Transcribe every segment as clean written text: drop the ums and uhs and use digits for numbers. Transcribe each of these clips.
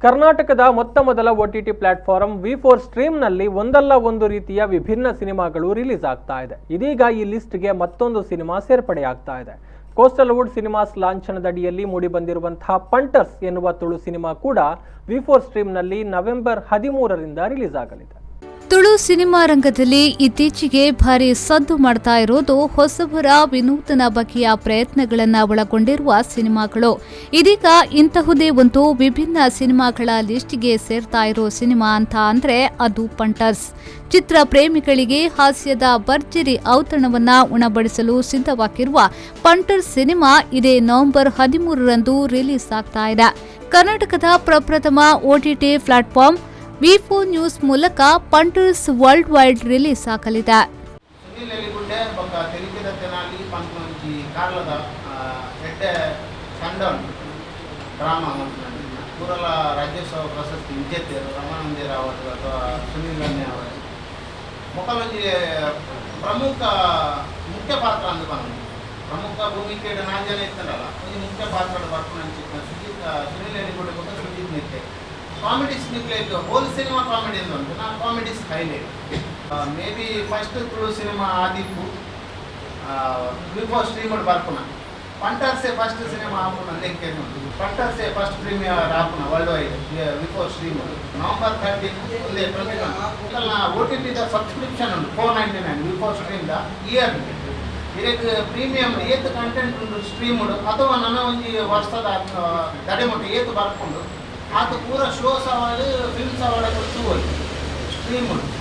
ಕರ್ನಾಟಕದ ಮೊತ್ತ ಮೊದಲ ಒಟಿಟಿ ಪ್ಲಾಟ್ಫಾರ್ಮ್ ವಿ4 ಸ್ಟ್ರೀಮ್ನಲ್ಲಿ ಒಂದಲ್ಲ ಒಂದು ರೀತಿಯ ವಿಭಿನ್ನ ಸಿನಿಮಾಗಳು ರಿಲೀಸ್ ಆಗ್ತಾ ಇದೆ. ಇದೀಗ ಈ ಲಿಸ್ಟ್ಗೆ ಮತ್ತೊಂದು ಸಿನಿಮಾ ಸೇರ್ಪಡೆಯಾಗ್ತಾ ಇದೆ. ಕೋಸ್ಟಲ್ ವುಡ್ ಸಿನಿಮಾಸ್ ಲಾಂಛನದಡಿಯಲ್ಲಿ ಮೂಡಿಬಂದಿರುವಂತಹ ಪಂಟರ್ಸ್ ಎನ್ನುವ ತುಳು ಸಿನಿಮಾ ಕೂಡ ವಿ4 ಸ್ಟ್ರೀಮ್ನಲ್ಲಿ ನವೆಂಬರ್ 13ರಿಂದ ರಿಲೀಸ್ ಆಗಲಿದೆ. ತುಳು ಸಿನಿಮಾ ರಂಗದಲ್ಲಿ ಇತ್ತೀಚೆಗೆ ಭಾರಿ ಸದ್ದು ಮಾಡ್ತಾ ಇರೋದು ಹೊಸಬರ ವಿನೂತನ ಬಗೆಯ ಪ್ರಯತ್ನಗಳನ್ನು ಒಳಗೊಂಡಿರುವ ಸಿನಿಮಾಗಳು. ಇದೀಗ ಇಂತಹುದೇ ಒಂದು ವಿಭಿನ್ನ ಸಿನಿಮಾಗಳ ಲಿಸ್ಟ್ಗೆ ಸೇರ್ತಾ ಇರೋ ಸಿನಿಮಾ ಅಂತ ಅಂದ್ರೆ ಅದು ಪಂಟರ್ಸ್. ಚಿತ್ರ ಪ್ರೇಮಿಗಳಿಗೆ ಹಾಸ್ಯದ ಭರ್ಜರಿ ಔತಣವನ್ನ ಉಣಬಡಿಸಲು ಸಿದ್ಧವಾಗಿರುವ ಪಂಟರ್ಸ್ ಸಿನಿಮಾ ಇದೇ ನವೆಂಬರ್ 13ರಂದು ರಿಲೀಸ್ ಆಗ್ತಾ ಇದೆ. ಕರ್ನಾಟಕದ ಪ್ರಪ್ರಥಮ ಒಟಿಟಿ ಪ್ಲಾಟ್ಫಾರ್ಮ್ ವಿ4 ನ್ಯೂಸ್ ಮೂಲಕ ಪಂಟರ್ಸ್ ವರ್ಲ್ಡ್ ವೈಡ್ ರಿಲೀಸ್ ಆಗಲಿದೆ. ಸುನೀಲ್ ನೆಲ್ಲಿಗುಡ್ಡೆ ಬೊಕ್ಕ ತೆಲಿಕೆದ ತೆನಾಲಿ ಪನ್ಪುನಂಚಿ ಕಾರ್ಲದ ಎಡ್ಡೆ ತಂಡ ಉಂಟು. ಡ್ರಾಮಾ ಮಲ್ಪುನಂಚಿನ ಪೂರಲ ರಾಜ್ಯೋತ್ಸವ ಪ್ರಶಸ್ತಿ ವಿಜೇತರು ರಮಾನಂದೇರ್ ಆವಡ್ ಅಥವಾ ಸುನೀಲ್ ಅಣ್ಣೆ ಆವಡ್, ಮೊಕಲೊಂಜಿ ಪ್ರಮುಖ ಮುಖ್ಯ ಪಾತ್ರ ಅಂದ್ ಪನೊಲಿ. ಪ್ರಮುಖ ಭೂಮಿಕೆ ನಾಲ್ ಜನ ಇತ್ತಲ್ಲ, ಒಂಜಿ ಮುಖ್ಯ ಪಾತ್ರ ಬರ್ಪುನಂಚಿತ್ತಿನ ಸುಜಿತ್, ಸುನೀಲ್ ನೆಲ್ಲಿಗುಡ್ಡೆ ಬೊಕ್ಕ ಸುಜಿತ್ ನಿಟ್ಟೆ. ಕಾಮಿಡೀಸ್ ನಿಕ್ಲೆಗ್ ಹೋಲ್ ಸಿನಿಮಾ ಕಾಮಿಡಿ ಅಂತ ಉಂಟು. ನಾ comedies highlight. May be first Tulu cinema ಆದಿಪ್ಪು ಬಿಫೋರ್ ಸ್ಟ್ರೀಮ್ ಬರ್ಪುನ. ಪಂಟರ್ಸೆ ಫಸ್ಟ್ ಸಿನಿಮಾ ಆಪುನ ಲೆಕ್ಕ ಉಂಟು. ಪಂಟರ್ಸೆ ಫಸ್ಟ್ ಪ್ರೀಮಿಯರ್ ಆಪುನ world wide before stream November 13 ಒಂದೇ 21. ಓ ಟಿ ಟಿದ ಸಬ್ಸ್ಕ್ರಿಪ್ಷನ್ ಉಂಟು, 499 ಬಿಫೋರ್ ಸ್ಟ್ರೀಮ್ the year. ಇರೆಗ್ ಪ್ರೀಮಿಯಂ ಏತ್ ಕಂಟೆಂಟ್ ಉಂಡು ಸ್ಟ್ರೀಮ್ ಉಂಡು ಅಥವಾ ನನ್ನ ಒಂಜಿ ವರ್ಷದ ದಡೆ ಮುಟ್ಟ ಏತ್ ಬರ್ಪುಂಡು, ಆತ ಪೂರ ಶೋಸ್ ಅವಾರ್ಡ್, ಫಿಲ್ಮ್ಸ್ ಅವಾರ್ಡ್ ತೂವೊಲಿ ಸ್ಟ್ರೀಮ್ ಉಂಟು.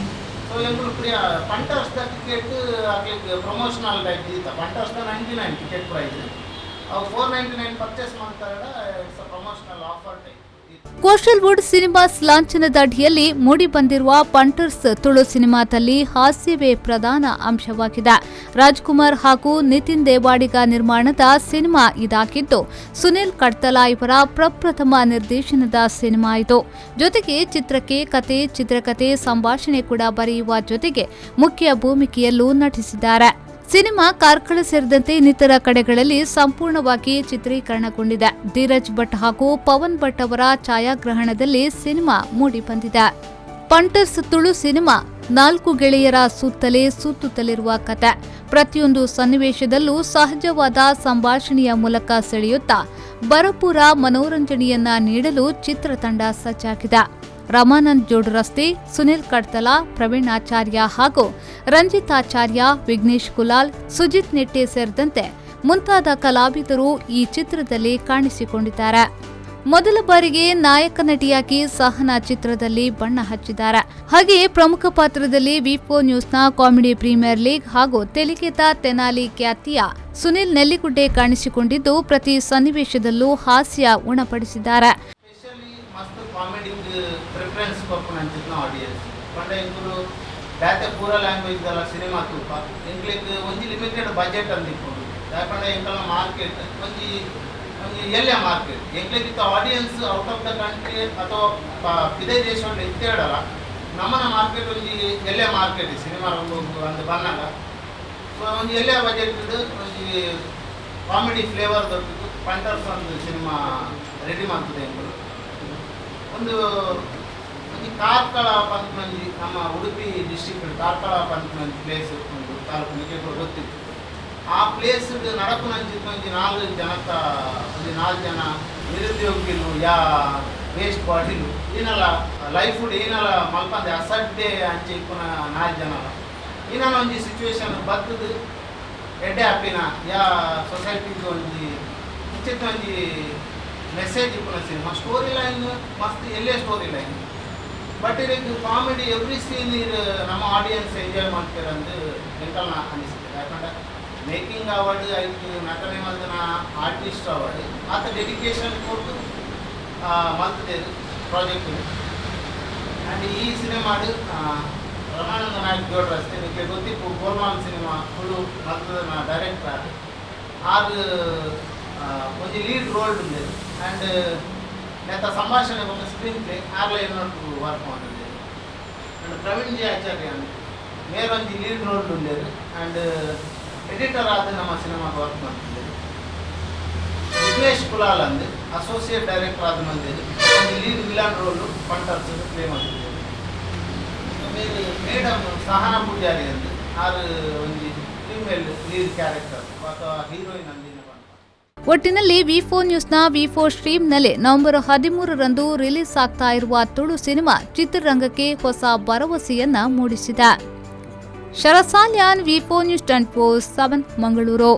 ಸೊ ಎಂಕುಲು ಪ್ರಿಯ ಪಂಟರ್ಸ್ the ticket ಅಕ್ಲೆಗ್ ಪ್ರಮೋಷನಲ್ ಟೈಪ್ ದೀತ. Punters the 99 ticket price. ಅವು 499 ಪರ್ಚೇಸ್ ಮಾಡ್ತಾರೆ. It's a promotional offer type. Coastal wood cinemas ಲಾಂಛನದ ಅಡಿಯಲ್ಲಿ ಮೂಡಿಬಂದಿರುವ ಪಂಟರ್ಸ್ ತುಳು ಸಿನಿಮಾದಲ್ಲಿ ಹಾಸ್ಯವೇ ಪ್ರಧಾನ ಅಂಶವಾಗಿದೆ. ರಾಜ್ಕುಮಾರ್ ಹಾಗೂ ನಿತಿನ್ ದೇವಾಡಿಗ ನಿರ್ಮಾಣದ ಸಿನಿಮಾ ಇದಾಗಿದ್ದು, ಸುನಿಲ್ ಕಡ್ತಲ ಇವರ ಪ್ರಪ್ರಥಮ ನಿರ್ದೇಶನದ ಸಿನಿಮಾ ಇದು. ಜೊತೆಗೆ ಚಿತ್ರಕ್ಕೆ ಕತೆ, ಚಿತ್ರಕತೆ, ಸಂಭಾಷಣೆ ಕೂಡ ಬರೆಯುವ ಜೊತೆಗೆ ಮುಖ್ಯ ಭೂಮಿಕೆಯಲ್ಲೂ ನಟಿಸಿದ್ದಾರೆ. ಸಿನಿಮಾ ಕಾರ್ಕಳ ಸೇರಿದಂತೆ ಇನ್ನಿತರ ಕಡೆಗಳಲ್ಲಿ ಸಂಪೂರ್ಣವಾಗಿ ಚಿತ್ರೀಕರಣಗೊಂಡಿದೆ. ಧೀರಜ್ ಭಟ್ ಹಾಗೂ ಪವನ್ ಭಟ್ ಅವರ ಛಾಯಾಗ್ರಹಣದಲ್ಲಿ ಸಿನಿಮಾ ಮೂಡಿಬಂದಿದೆ. ಪಂಟರ್ಸ್ ತುಳು ಸಿನಿಮಾ ನಾಲ್ಕು ಗೆಳೆಯರ ಸುತ್ತಲೇ ಸುತ್ತುತ್ತಲಿರುವ ಕತೆ. ಪ್ರತಿಯೊಂದು ಸನ್ನಿವೇಶದಲ್ಲೂ ಸಹಜವಾದ ಸಂಭಾಷಣೆಯ ಮೂಲಕ ಸೆಳೆಯುತ್ತಾ ಭರಪೂರ ಮನೋರಂಜನೆಯನ್ನ ನೀಡಲು ಚಿತ್ರತಂಡ ಸಜ್ಜಾಗಿದೆ. ರಮಾನಂದ್ ಜೋಡುರಸ್ತೆ, ಸುನಿಲ್ ಕಡ್ತಲ, ಪ್ರವೀಣ್ ಆಚಾರ್ಯ ಹಾಗೂ ರಂಜಿತ್ ಆಚಾರ್ಯ, ವಿಘ್ನೇಶ್ ಕುಲಾಲ್, ಸುಜಿತ್ ನಿಟ್ಟೆ ಸೇರಿದಂತೆ ಮುಂತಾದ ಕಲಾವಿದರು ಈ ಚಿತ್ರದಲ್ಲಿ ಕಾಣಿಸಿಕೊಂಡಿದ್ದಾರೆ. ಮೊದಲ ಬಾರಿಗೆ ನಾಯಕ ನಟಿಯಾಗಿ ಸಹನಾ ಚಿತ್ರದಲ್ಲಿ ಬಣ್ಣ ಹಚ್ಚಿದ್ದಾರೆ. ಹಾಗೆಯೇ ಪ್ರಮುಖ ಪಾತ್ರದಲ್ಲಿ ವಿಫೋ ನ್ಯೂಸ್ನ ಕಾಮಿಡಿ ಪ್ರೀಮಿಯರ್ ಲೀಗ್ ಹಾಗೂ ತೆಲಿಕೆತ ತೆನಾಲಿ ಖ್ಯಾತಿಯ ಸುನಿಲ್ ನೆಲ್ಲಿಗುಡ್ಡೆ ಕಾಣಿಸಿಕೊಂಡಿದ್ದು, ಪ್ರತಿ ಸನ್ನಿವೇಶದಲ್ಲೂ ಹಾಸ್ಯ ಉಣಪಡಿಸಿದ್ದಾರೆ. ಸ್ಪೆಷಲಿ ಮಸ್ತ್ ಕಾಮಿಡಿಗ್ ಪ್ರಿಫರೆನ್ಸ್ ಕೊರ್ಪುನಂಚಿತ್ತಿನ ಆಡಿಯನ್ಸ್ ಪಂಡ ಎಂಕುಲು ಬೇತೆ ಪೂರ ಲ್ಯಾಂಗ್ವೇಜ್ ದಲ್ಲ ಸಿನಿಮಾ ತೂಪ. ಎಂಕ್ಲೆಗ್ ಒಂಜಿ ಲಿಮಿಟೆಡ್ ಬಜೆಟ್ ಅಂದಿಪ್ಪುಂಡು. ದಾಯೆ ಎಂಕಲ್ನ ಮಾರ್ಕೆಟ್ ಒಂಜಿ ಒಂಜಿ ಎಲ್ಲೆ ಮಾರ್ಕೆಟ್. ಎಂಕ್ಲೆಗ್ ಇತ್ತ audience out of the country ಅಥವಾ ಪಿದೈ ದೇಶ ಇತ್ತೇಡಲ್ಲ, ನಮ್ಮನ ಮಾರ್ಕೆಟ್ ಒಂಜಿ ಎಲ್ಲೆ ಮಾರ್ಕೆಟ್ ಸಿನಿಮಾ ರಂಗ ಅಂದ್ ಬನ್ನಗ. ಸೊ ಒಂಜಿ ಎಲ್ಲೆ ಬಜೆಟ್ ಒಂಜಿ ಕಾಮಿಡಿ ಫ್ಲೇವರ್ ದೊಡ್ಡದು ಪಂಟರ್ಸ್ ಒಂದು ಸಿನಿಮಾ ರೆಡಿ ಮಾಡ್ತದೆ ಎಂಕುಲು. ಒಂದು ಒಂಜಿ ಕಾರ್ಕಳ ಪನ್ಪುನಂಜಿ, ನಮ್ಮ ಉಡುಪಿ ಡಿಸ್ಟ್ರಿಕ್ಟ್ ಕಾರ್ಕಳ ಪನ್ಪುನಂಜಿ ಪ್ಲೇಸ್ ಉಂಟು, ತಾಲೂಕು, ನಿಮಗೆ ಕೂಡ ಗೊತ್ತಿತ್ತು. ಆ ಪ್ಲೇಸ್ ನಡಪುನಂಚಿತ್ತು ಒಂಜಿ ನಾಲ್ಕು ಜನತ, ಒಂಜಿ ನಾಲ್ಕು ಜನ ನಿರುದ್ಯೋಗಿಲು ಯಾ ವೇಸ್ಟ್ ಬಾಡಿಲು, ಏನಲ್ಲ ಲೈಫ್ ಏನಲ್ಲ ಮಲ್ಪಂದೆ ಅಸಡ್ಡೆ ಅಂಚೆ ಇಪ್ಪುನ ನಾಲ್ಕು ಜನ. ಏನಲ್ಲ ಒಂಜಿ ಸಿಚುವೇಶನ್ ಬತ್ತದು ಎಡ್ಡೆ ಆಪಿನ ಯಾ ಸೊಸೈಟಿಗೆ ಒಂಜಿ ಉಚಿತ ಒಂಜಿ ಮೆಸೇಜ್ ಇಪ್ಪುನ ಸಿನಿಮಾ. ಸ್ಟೋರಿ ಲೈನ್ ಮಸ್ತ್ ಎಲ್ಲೇ ಸ್ಟೋರಿ ಲೈನ್, ಬಟ್ ಇದಕ್ಕೆ ಕಾಮಿಡಿ ಎವ್ರಿ ಸೀನ್ ಇರ್ ನಮ್ಮ ಆಡಿಯನ್ಸ್ ಎಂಜಾಯ್ ಮಾಡ್ತಾರೆ ಅಂದು ಎಂಕಲ್ನ ಅನಿಸುತ್ತೆ. ಯಾಕಂದ್ರೆ ಮೇಕಿಂಗ್ ಅವಾರ್ಡ್ ಐಕ್ ನಟನೆ ಮಲ್ದಿನ ಆರ್ಟಿಸ್ಟ್ ಅವಾರ್ಡ್, ಆತ ಡೆಡಿಕೇಶನ್ ಕೊಟ್ಟು ಮಲ್ತದೆ ಪ್ರಾಜೆಕ್ಟ್. ಆ್ಯಂಡ್ ಈ ಸಿನಿಮಾಡ್ ರಮಾನಂದ ನಾಯಕ್ ಜೋಡ್ರಸ್ತೆ, ನಿಮಗೆ ಗೊತ್ತಿಪ್ಪು, ಗೋಲ್ಮಾಲ್ ಸಿನಿಮಾ ತುಳು ಮಲ್ತದ ಡೈರೆಕ್ಟರ್ ಆದ್. ಆರ್ ಒಂಜಿ ಲೀಡ್ ರೋಲ್ ಉಂಡು. ಆ್ಯಂಡ್ ನೆತ್ತ ಸಂಭಾಷಣೆ ಬೊಕ್ಕ ಸ್ಕ್ರೀನ್ ಪ್ಲೇ ಆರ್ಲ ಎನ್ನೊಟ್ಟು ವರ್ಕ್ ಮಾಡಿದೆ. ಆ್ಯಂಡ್ ಪ್ರವೀಣ್ ಜಿ ಆಚಾರ್ಯ ಅಂದ್ ಮೇರೊಂಜಿ ಲೀಡ್ ರೋಲ್ ಉಂಡೇರು. ಆ್ಯಂಡ್ ಎಡಿಟರ್ ಆದ ನಮ್ಮ ಸಿನಿಮಾಗೆ ವರ್ಕ್ ಮಾಡ್ತಿದ್ದೇವೆ. ವಿಘ್ನೇಶ್ ಕುಲಾಲ್ ಅಂದ್ ಅಸೋಸಿಯೇಟ್ ಡೈರೆಕ್ಟರ್ ಆದ ಮಂದಿರು. ಒಂಜಿ lead villain role Punters play ಮಲ್ತಿದ್ದೇನೆ. ಮೇರ್ ಮೇಡಮ್ ಸಹನಾ ಪೂಜಾರಿ ಅಂದ್, ಆರ್ ಒಂಜಿ ಫೀಮೇಲ್ ಲೀಡ್ ಕ್ಯಾರೆಕ್ಟರ್ ಅಥವಾ ಹೀರೋಯಿನ್ ಅಂದಿನ ಪನ್ಪ. ಒಟ್ಟಿನಲ್ಲಿ ವಿ ಫೋರ್ ನ್ಯೂಸ್ನ ವಿ ಫೋರ್ ಸ್ಟ್ರೀಮ್ನಲ್ಲಿ ನವೆಂಬರ್ 13ರಂದು ರಿಲೀಸ್ ಆಗ್ತಾ ಇರುವ ತುಳು ಸಿನಿಮಾ ಚಿತ್ರರಂಗಕ್ಕೆ ಹೊಸ ಭರವಸೆಯನ್ನ ಮೂಡಿಸಿದೆ. ಶರಸಾಲ್ಯಾನ್, ವಿ ಫೋರ್ ನ್ಯೂಸ್ 24/7, ಮಂಗಳೂರು.